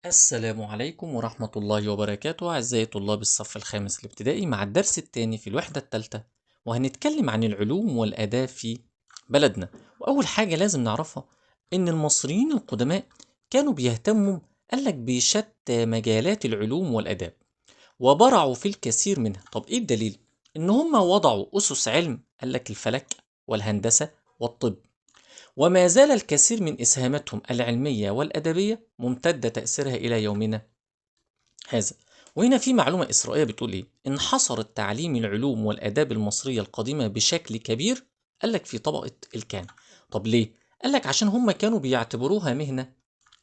السلام عليكم ورحمة الله وبركاته أعزائي طلاب الصف الخامس الابتدائي، مع الدرس الثاني في الوحدة الثالثة، وهنتكلم عن العلوم والآداب في بلدنا. وأول حاجة لازم نعرفها إن المصريين القدماء كانوا بيهتموا قالك بشتى مجالات العلوم والآداب، وبرعوا في الكثير منها. طب إيه الدليل؟ إن هم وضعوا أسس علم قالك الفلك والهندسة والطب، وما زال الكثير من إسهاماتهم العلمية والأدبية ممتدة تأثيرها إلى يومنا هذا. وهنا في معلومة إسرائيلية بتقول إيه؟ انحصرت تعليم العلوم والآداب المصرية القديمة بشكل كبير قالك في طبقة الكهنة. طب ليه؟ قالك عشان هم كانوا بيعتبروها مهنة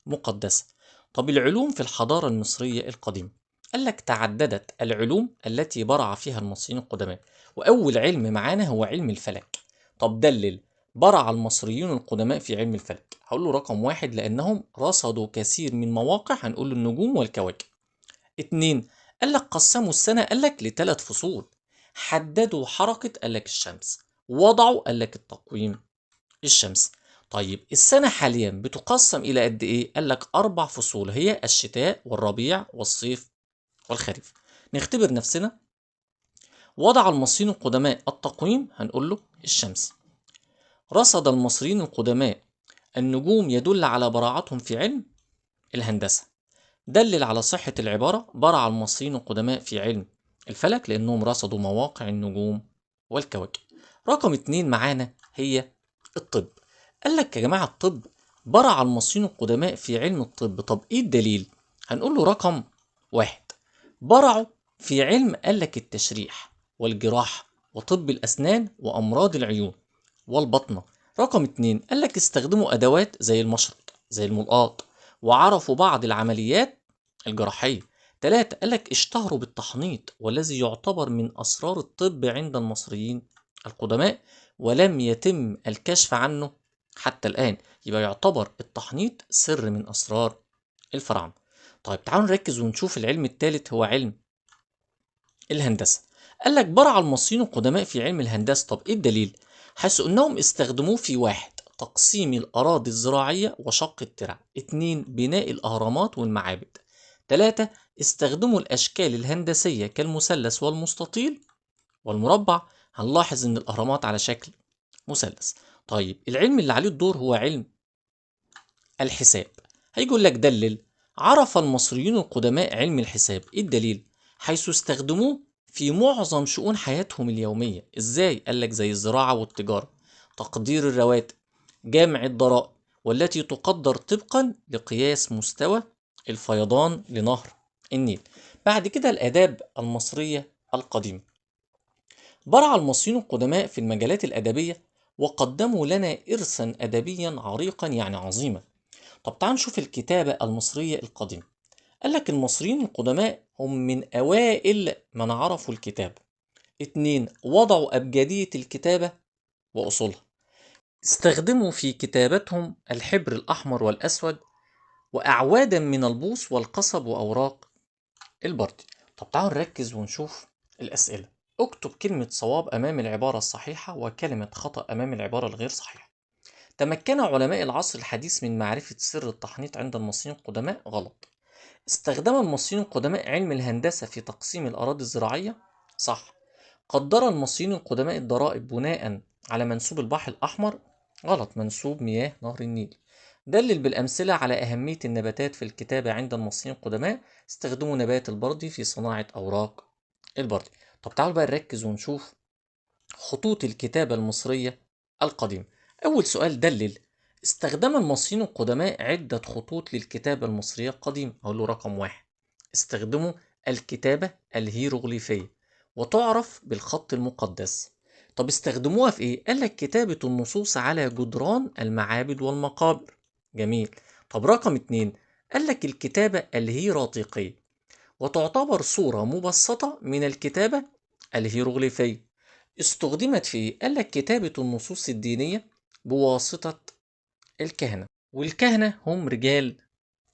مقدسة. طب العلوم في الحضارة المصرية القديمة، قالك تعددت العلوم التي برع فيها المصريين القدماء، وأول علم معانا هو علم الفلك. طب دلل، برع المصريون القدماء في علم الفلك. هقول له رقم واحد لأنهم رصدوا كثير من مواقع، هنقول له النجوم والكواكب. اتنين، قال لك قسموا السنة قال لك لثلاث فصول، حددوا حركة قال لك الشمس، وضعوا قال لك التقويم الشمس. طيب السنة حاليا بتقسم إلى قد إيه؟ قال لك 4 فصول، هي الشتاء والربيع والصيف والخريف. نختبر نفسنا. وضع المصريين القدماء التقويم، هنقول له الشمس. رصد المصريين القدماء النجوم يدل على براعتهم في علم الهندسة. دلل على صحة العبارة، برع المصريين القدماء في علم الفلك لأنهم رصدوا مواقع النجوم والكواكب. رقم 2 معانا هي الطب. قال لك يا جماعة الطب، برع المصريين القدماء في علم الطب. طب إيه الدليل؟ هنقول له رقم 1، برعوا في علم قال لك التشريح والجراحة وطب الأسنان وأمراض العيون والبطنة. رقم 2، قال لك استخدموا أدوات زي المشرط زي الملقاط وعرفوا بعض العمليات الجراحية. 3، قال لك اشتهروا بالتحنيط والذي يعتبر من أسرار الطب عند المصريين القدماء ولم يتم الكشف عنه حتى الآن. يبقى يعتبر التحنيط سر من أسرار الفراعنة. طيب تعالوا نركز ونشوف العلم الثالث هو علم الهندسة. قال لك برع المصريين القدماء في علم الهندسة. طب إيه الدليل؟ حيث أنهم استخدموه في 1 تقسيم الأراضي الزراعية وشق الترع، 2 بناء الأهرامات والمعابد، 3 استخدموا الأشكال الهندسية كالمثلث والمستطيل والمربع. هنلاحظ أن الأهرامات على شكل مثلث. طيب العلم اللي عليه الدور هو علم الحساب. هيقول لك دلل، عرف المصريون القدماء علم الحساب. إيه الدليل؟ حيث استخدموه في معظم شؤون حياتهم اليومية. إزاي؟ قال لك زي الزراعة والتجارة، تقدير الرواتب، جمع الضرائب والتي تقدر طبقا لقياس مستوى الفيضان لنهر النيل. بعد كده الآداب المصرية القديمة. برع المصريون القدماء في المجالات الأدبية وقدموا لنا إرثا أدبيا عريقا يعني عظيما. طب تعال نشوف الكتابة المصرية القديمة. قال لك المصريين القدماء هم من أوائل من عرفوا الكتابة. 2 وضعوا أبجدية الكتابة وأصولها. استخدموا في كتابتهم الحبر الأحمر والأسود وأعوادا من البوص والقصب وأوراق البردي. طب تعالوا نركز ونشوف الأسئلة. اكتب كلمة صواب أمام العبارة الصحيحة وكلمة خطأ أمام العبارة الغير صحيحة. تمكن علماء العصر الحديث من معرفة سر التحنيط عند المصريين القدماء؟ غلط. استخدم المصريين القدماء علم الهندسة في تقسيم الأراضي الزراعية؟ صح. قدر المصريين القدماء الضرائب بناء على منسوب البحر الأحمر؟ غلط، منسوب مياه نهر النيل. دلل بالأمثلة على أهمية النباتات في الكتابة عند المصريين القدماء. استخدموا نبات البردي في صناعة أوراق البردي. طب تعالوا بقى نركز ونشوف خطوط الكتابة المصرية القديمة. أول سؤال، دلل، استخدم المصريين القدماء عدة خطوط للكتابة المصرية القديمة. هقول له رقم 1، استخدموا الكتابة الهيروغليفية وتعرف بالخط المقدس. طب استخدموها في ايه؟ قال لك كتابة النصوص على جدران المعابد والمقابر. جميل. طب رقم 2، قال لك الكتابة الهيراطيقية وتعتبر صورة مبسطة من الكتابة الهيروغليفية. استخدمت في ايه؟ قال لك كتابة النصوص الدينية بواسطة الكهنة، والكهنة هم رجال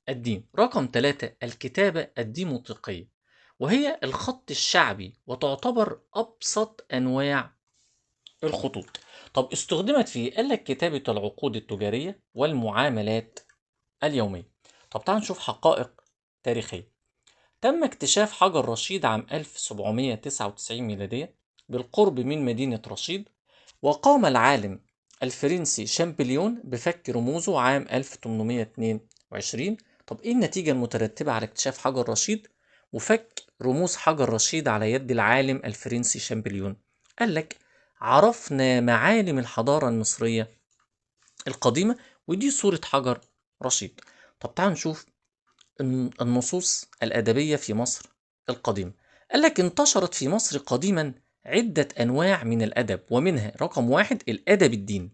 الدين. رقم 3، الكتابة الديموطيقية وهي الخط الشعبي وتعتبر أبسط أنواع الخطوط. طب استخدمت في إيه؟ قال لك كتابة العقود التجارية والمعاملات اليومية. طب تعال نشوف حقائق تاريخية. تم اكتشاف حجر رشيد عام 1799 ميلادية بالقرب من مدينة رشيد، وقام العالم الفرنسي شامبليون بفك رموزه عام 1822. طب ايه النتيجة المترتبة على اكتشاف حجر رشيد وفك رموز حجر رشيد على يد العالم الفرنسي شامبليون؟ قال لك عرفنا معالم الحضارة المصرية القديمة، ودي صورة حجر رشيد. طب تعال نشوف النصوص الأدبية في مصر القديمة. قال لك انتشرت في مصر قديما عدة أنواع من الأدب، ومنها رقم 1 الأدب الديني،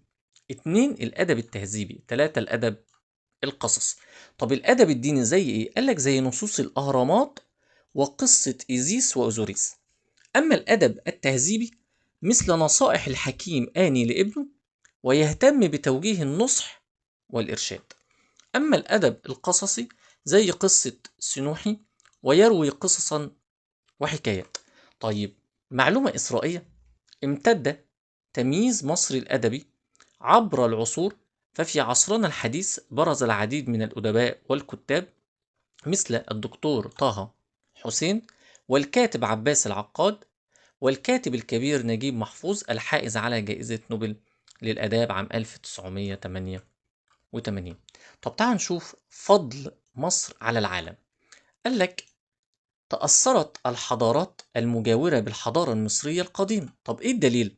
2 الأدب التهذيبي، 3 الأدب القصص. طب الأدب الديني زي إيه؟ قال لك زي نصوص الأهرامات وقصة إيزيس وأوزوريس. أما الأدب التهذيبي مثل نصائح الحكيم آني لابنه، ويهتم بتوجيه النصح والإرشاد. أما الأدب القصصي زي قصة سنوحي، ويروي قصصا وحكايات. طيب معلومة إسرائيلية: امتد تمييز مصر الأدبي عبر العصور، ففي عصرنا الحديث برز العديد من الأدباء والكتاب مثل الدكتور طه حسين، والكاتب عباس العقاد، والكاتب الكبير نجيب محفوظ الحائز على جائزة نوبل للآداب عام 1988. طب تعال نشوف فضل مصر على العالم. قال لك تأثرت الحضارات المجاورة بالحضارة المصرية القديمة. طب إيه الدليل؟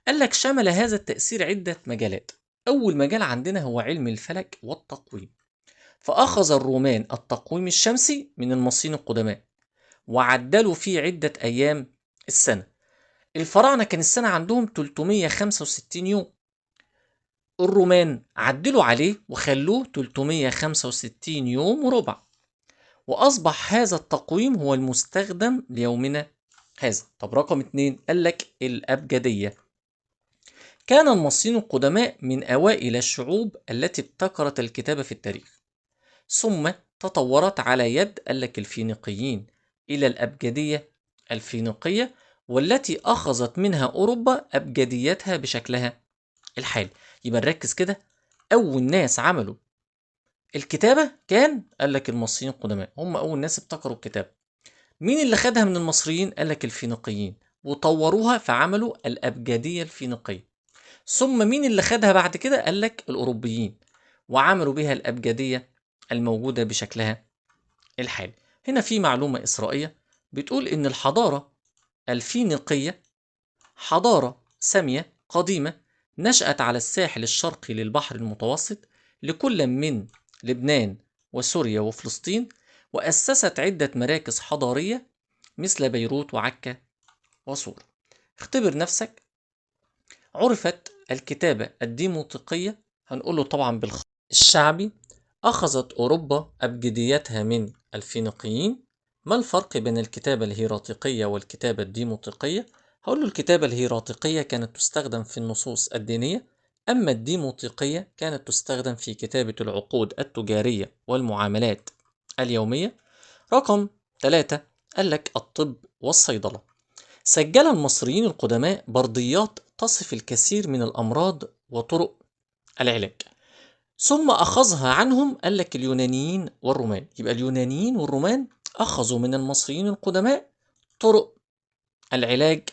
قال لك شمل هذا التأثير عدة مجالات. أول مجال عندنا هو علم الفلك والتقويم، فأخذ الرومان التقويم الشمسي من المصريين القدماء وعدلوا فيه عدة أيام السنة. الفراعنة كان السنة عندهم 365 يوم، الرومان عدلوا عليه وخلوه 365 يوم وربع، وأصبح هذا التقويم هو المستخدم ليومنا هذا. طب رقم 2 قال لك الأبجدية. كان المصريين القدماء من أوائل الشعوب التي ابتكرت الكتابة في التاريخ، ثم تطورت على يد قال لك الفينيقيين إلى الأبجدية الفينيقية، والتي أخذت منها أوروبا أبجديتها بشكلها الحالي. يبقى نركز كده، أول ناس عملوا الكتابة كان قال لك المصريين القدماء، هم أول ناس ابتكروا الكتابة. مين اللي خدها من المصريين؟ قال لك الفينيقيين، وطوروها فعملوا الأبجدية الفينيقية. ثم مين اللي خدها بعد كده؟ قال لك الأوروبيين، وعملوا بها الأبجدية الموجودة بشكلها الحالي. هنا في معلومة إسرائيلية بتقول إن الحضارة الفينيقية حضارة سامية قديمة نشأت على الساحل الشرقي للبحر المتوسط لكل من لبنان وسوريا وفلسطين، وأسست عدة مراكز حضارية مثل بيروت وعكا وصور. اختبر نفسك. عرفت الكتابة الديموطيقية، هنقوله طبعا بالخط الشعبي. أخذت أوروبا أبجديتها من الفينيقيين. ما الفرق بين الكتابة الهيراطيقية والكتابة الديموطيقية؟ هقول له الكتابة الهيراطيقية كانت تستخدم في النصوص الدينية، أما الديموطيقية كانت تستخدم في كتابة العقود التجارية والمعاملات اليومية. رقم 3 قال لك الطب والصيدلة. سجل المصريين القدماء برديات تصف الكثير من الأمراض وطرق العلاج، ثم أخذها عنهم قال لك اليونانيين والرومان. يبقى اليونانيين والرومان أخذوا من المصريين القدماء طرق العلاج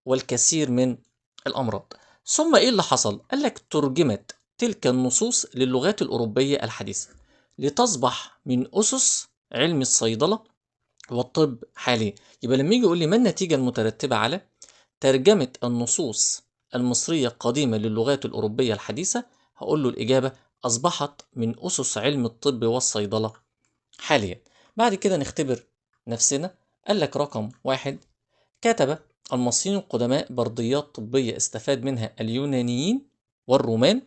والكثير من الأمراض. ثم إيه اللي حصل؟ قال لك ترجمت تلك النصوص للغات الأوروبية الحديثة لتصبح من أسس علم الصيدلة والطب حاليا. يبقى لما يجي يقول لي ما النتيجة المترتبة على ترجمة النصوص المصرية القديمة للغات الأوروبية الحديثة، هقول له الإجابة أصبحت من أسس علم الطب والصيدلة حاليا. بعد كده نختبر نفسنا. قال لك رقم 1 كتب المصريين القدماء برديات طبية استفاد منها اليونانيين والرومان.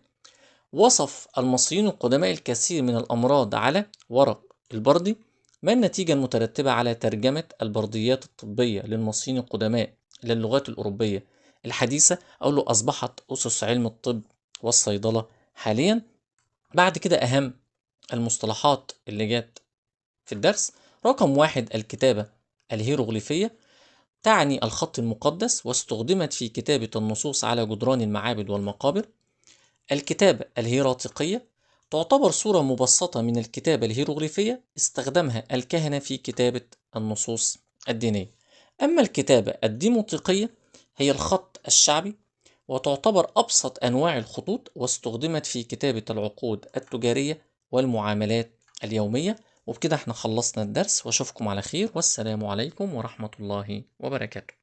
وصف المصريين القدماء الكثير من الأمراض على ورق البردي. ما النتيجة المترتبة على ترجمة البرديات الطبية للمصريين القدماء للغات الأوروبية الحديثة؟ أقول له أصبحت أسس علم الطب والصيدلة حاليا. بعد كده أهم المصطلحات اللي جت في الدرس. رقم 1 الكتابة الهيروغليفية تعني الخط المقدس، واستخدمت في كتابة النصوص على جدران المعابد والمقابر. الكتابة الهيراطيقية تعتبر صورة مبسطة من الكتابة الهيروغليفية استخدمها الكهنة في كتابة النصوص الدينية. أما الكتابة الديموطيقية هي الخط الشعبي، وتعتبر أبسط أنواع الخطوط، واستخدمت في كتابة العقود التجارية والمعاملات اليومية. وبكده احنا خلصنا الدرس، واشوفكم على خير، والسلام عليكم ورحمة الله وبركاته.